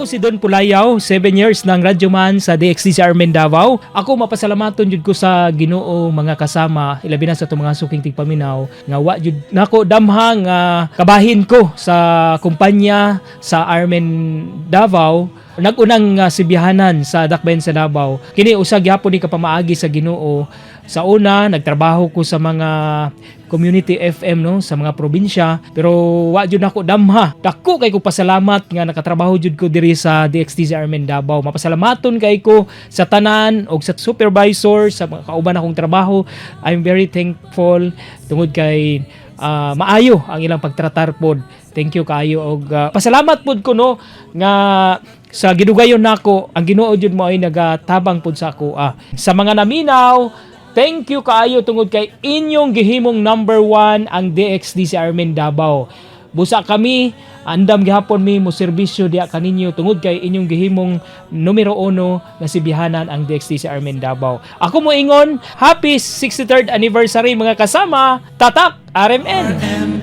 Ako si Don Pulayaw, 7 years ng radyoman sa DXDC Armen Davao. Ako, mapasalamaton jud ko sa Ginoo, mga kasama, ilabi na sa atong mga suking tigpaminaw nga wa jud nako damha nga kabahin ko sa kumpanya sa Armen Davao, nagunang sibihanan sa Dakbayan sa Davao. Kini usa gyapon ni kapamaagi sa Ginoo. Sa una, nagtrabaho ko sa mga community FM, no, sa mga probinsya, pero wa jud nako damha. Dako kay ko pasalamat nga nakatrabaho jud ko diri sa DXTC Armen Davao. Mapasalamaton kay ko sa tanan og sa supervisor, sa mga kauban akong trabaho. I'm very thankful tungod kay maayo ang ilang pagtratar pod. Thank you kaayo og pasalamat pod ko, no, nga sa gidugayon nako ang Ginoo jud mo ay nagatabang pod sa ako. Sa mga naminaw, thank you kaayo tungod kay inyong gihimong number one ang DXDC Armen Davao. Busa kami, andam gihapon mi mo serbisyo diya kaninyo tungod kay inyong gihimong numero uno nga sibihanan ang DXDC Armen Davao. Ako mo ingon, happy 63rd anniversary, mga kasama, Tatak RMN!